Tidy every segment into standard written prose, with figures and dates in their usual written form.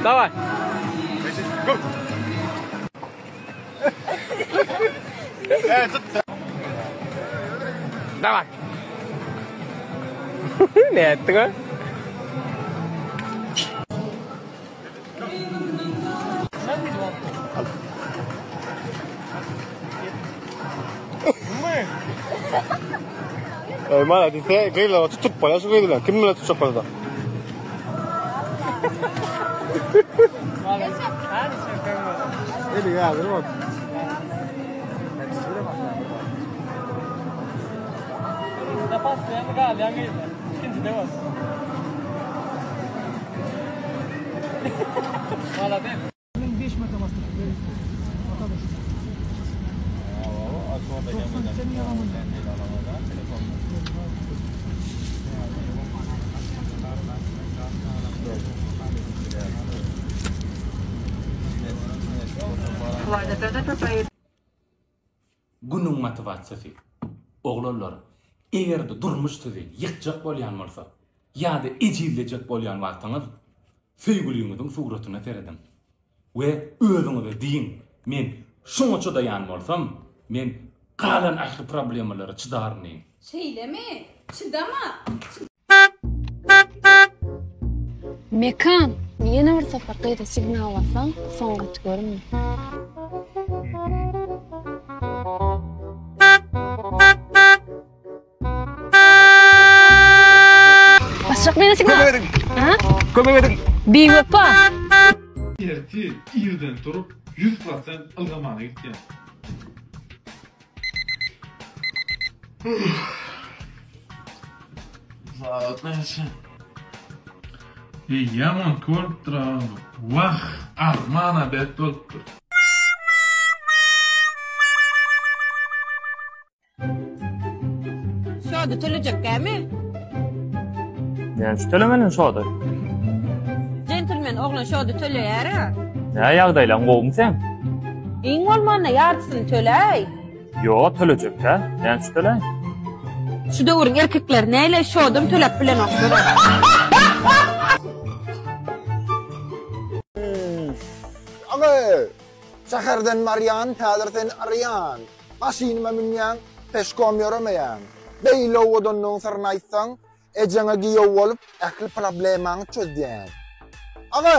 Daway. Daway. Nätdiň a? Ey mala diýse, gyzlara tutup bolýar şu gyz bilen. Kim bilen tutjak bolsa. Eli ýazyr bak. Günüň motiwasiýasy. Oglanlar, eger-de durmuş sizi ýykjak bolýan bolsa, ýa-da ejizlejek bolýan wagtyňyz söýgüliňiziň suratyna serediň we özüňize diýiň, men şuňa çydaýan bolsam, men galan ähli problemalara çydaryn diýiň. Şeýlemi? Çydama! Mekan, ýene bir sapar gyza signal bassaň, soň gaty görme. Basjak meni signal. Kömek ediň. Ha? Kömek ediň. Biwepa. Ertir irden turup 100% ylgamana gitýän. Sagat näçe? Eý, ýamanky bolupdyr agam bu. Wah, arman-a bet bolupdyr. Şody tölejek dämi? Näme üçin tölemeli şody? Jentlmen oglan şody töleýär-ä. Nä ýagdaýlaň gowumy seň? Iň bolmanda ýartysyny töläý. Ýok, tölejek-dä. Näme üçin töläýin? Şu döwrüň erkekleri näle şodam töläp bilenoklar. Aga, şäherden barýan, häzir seni arýan. Maşynyma münýäň, peşkom ýöremeýäň. Beýle owadanlygyň syryny aýtsaň, ejeňe giýew bolup, ähli problemaňy çözýän. Aga!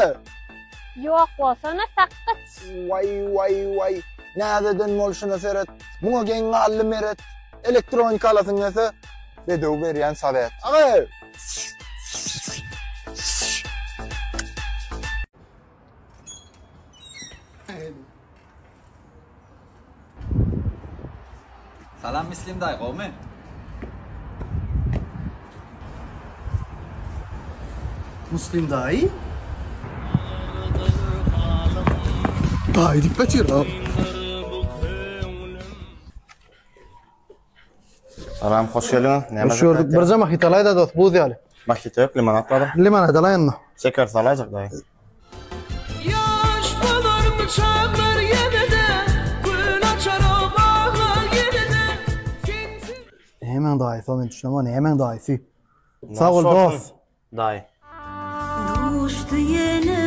Ýok bolsana sakgyç. Waý, waý, waý, näzeden bolşuna seret. Muňa geň galdy Meret. Elektronika alasyň gelse, bedew berýän sowet. Aga! Salam Müslim daýy gowmy? Muslim daýy? Daýy diýip gaçyr. Salam, hoş geldiňiz. Näme Hoş gördük. Birje mahit alaý-da dost, buz ýaly. Mahit ýok, limonad bar. Limonad alaý onda. Şeker salaýjak daýy. Ýaş bolarmy çaglar ýene-de, Gül açar o baglar ýene-de, Sensiz. Nämäň daýysy ol men düşünemok, nämäň daýysy? Sag bol dost. Daýy. Duşdy ýene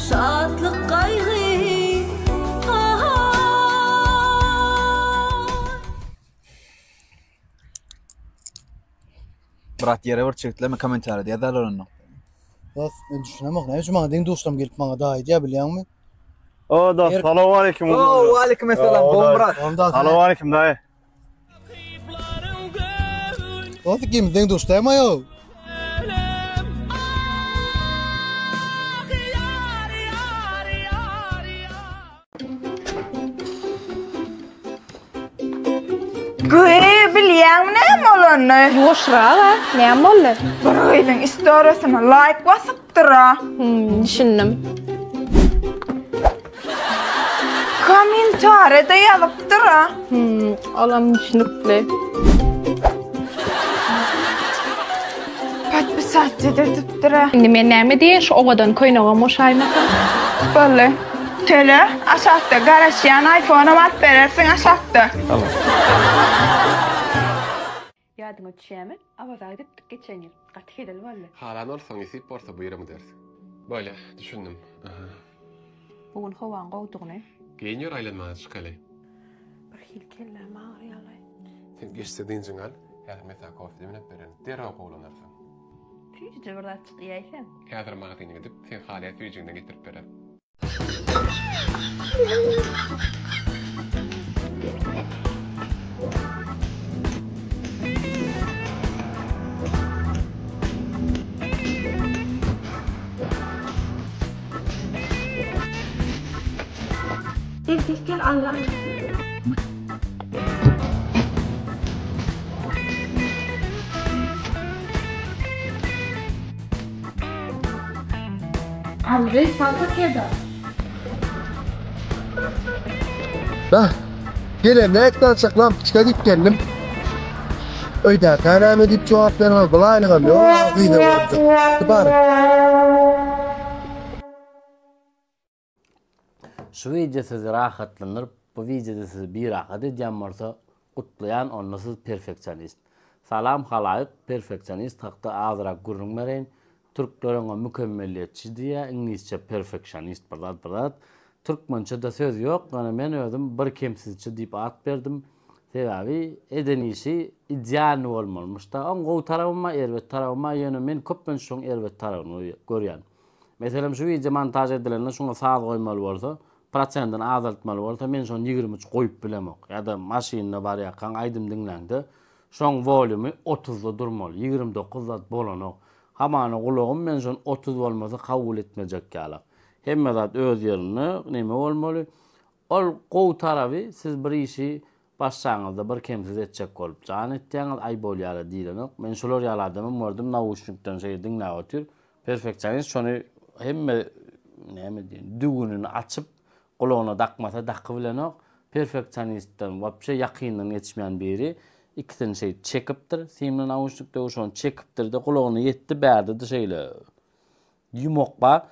şatlyk gaýgy. Brat ýere bir çigtleme kommentariýada ýazarlar onda. Dost men düşünemok näme üçin maňa deň duşlarym gelip maňa daýy diýýär bilýäňmi? O dost salowmaleýkim. O waleýkim essalam gowmy brat. Salowmaleýkim daýy. Dost ikimiz deň duş dämi aýol? Güý, bilýäňmi näme bolanyny? Ýuwaşrak-a, näme boldy? Bir gyzyň istoriýasyna laýk basypdyr-a. Hmm, düşündim. Kommentariýa-da ýazypdyr-a. Hmm, olam düşnükli. Podpisat edipdir-a. Indi men näme diýeýin, şu owadan köýnegem goşaýmasam. Boldy. Töle, aşakda garaşýan iPhone-am alyp berersiň aşakda. Ýadyňa düşýärmi? Awaza gidipdik geçen ýyl. Gaty hezil boldy. Halan bolsaň nesip bolsa bu ýere gideris. Bolýa, düşündim. Aha. Bu gün howaň gowudygyny. Geýin ýör aýlanmaga çykaly. Bir hili kelläm agyrýalaý. Sen geçse dynjyňy al. Häzir men saňa kofe demläp bererin. Derrew gowulanarsyň. Süýjüje bir zatjyk iýäýseň. Häzir magazyna gidip, seň halaýan süýjüňden getirip bererin. Gel gel Allah. Andrei salta keda. Bah, gelemde ekran lampoçka diýip geldim. Öýdäkä näme diýip jogap bermez, bulaýlygam ýok, gyza boldy. Bar. Şu wideo sizi rahatlandyryp, bu wideoda sizi birahat edýän bolsa, gutlaýan onda siz perfeksionist. Salam halaýyk, perfeksionist hakda azyrak gürrüň bereýin. Türkler oňa mükemmeliyetçi diýýär, iňlisçe perfeksionist bir zat bir zat. Türkmençe-de söz ýok, ýöne men özüm bir kemsizçi diýip at berdim. Sebäbi eden işi idealny bolmalymyş-da. Oň gowy tarabam bar, erbet tarabam bar, ýöne men köplenç şoň erbet tarabyny görýän. Meselem şu wideo montaž edilende şuňa saz goýmaly bolsa, prosentini azaltmaly bolsa men şony 23 goýup bilemok. Ýa-da maşynda barýarkaň aýdym diňläňde şoň wolýumy 30-da durmaly, 29 zat bolanok. Hamana gulagym men şony 30 bolmasa kabul etmejek ýalak. Hemme zat öz ýerinde neme bolmaly. Ol gowy taraby siz bir işi başlaňyzda bir kemsiz etjek bolup jan etýäňiz aý bolýara diýlenok. Men şular ýaly adamam gördüm nauşnikden şeýle diňläp otyr. Perfeksionist şony hemme näme diýen düwünini açyp gulagyna dakmasa dakybilenok. Perfeksionistden wapşe ýakyndan geçmeýän biri ikisini şeýdip çekipdir simli nauşnik döwür şony çekipdirde gulagyna ýetdi bärde-de şeýle ýumak bar.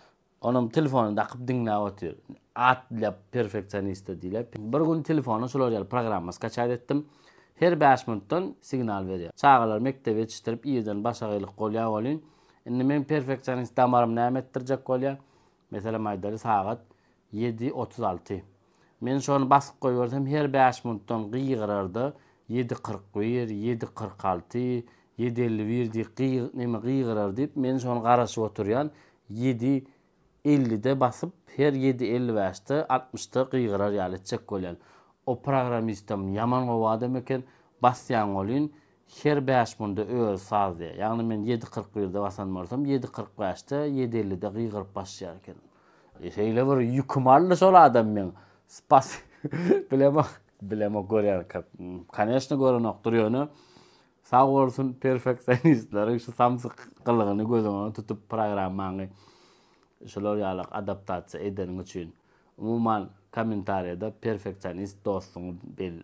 Onam telefony dakyp diňläp otyr. At dla perfeksionista diýilýär. Bir gün telefona şular ýaly programma skaçat etdim. Her 5 minutdan signal berýär. Çagalary mekdebe ýetişdirip irden başagaýlyk bolýar welin, indi meň perfeksionist damarym näme etdirjek bolýar? Meselem aýdaly sagat 7:36. Men şony basyp goýbersem her 5 minutdan gygyrarda 7:41, 7:46, 7:51 diýip gyg neme gygyrar diýip men şony garaşyp oturýan. Ýedi ellide basyp, her ýedi 55-de, altmyşda gygyrar ýaly etjek bolýan. O programmistem ýaman gowy adam eken, basýaň welin, her bäş munda özi sazlaýar. Ýagny men ýedi 41-de basan bolsam, ýedi 45-de, ýedi ellide gygyryp başlaýar eken. Şeýle bir ýükümi aldy şol adam meň. Spas bilemok, bilemok görýän, koneçno görenokdyr ýöne Sag bolsun perfeksionistleriň şu samsyk gylygyny göz öňüne tutup programmaňy şular ýalak adaptasiýa edeniň üçin. Umuman kommentariýada perfeksionist dostuňy bel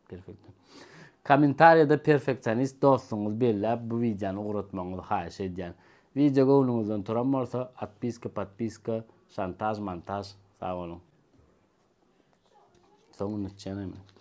perfekt Kommentariýada perfeksionist dostuňyzy belläp bu wideony ugratmagyňyzy haýyş edýän. Wideo göwnüňizden turan bolsa otpiska podpiska şantaž montaž sag boluň. Soňuny içýän men.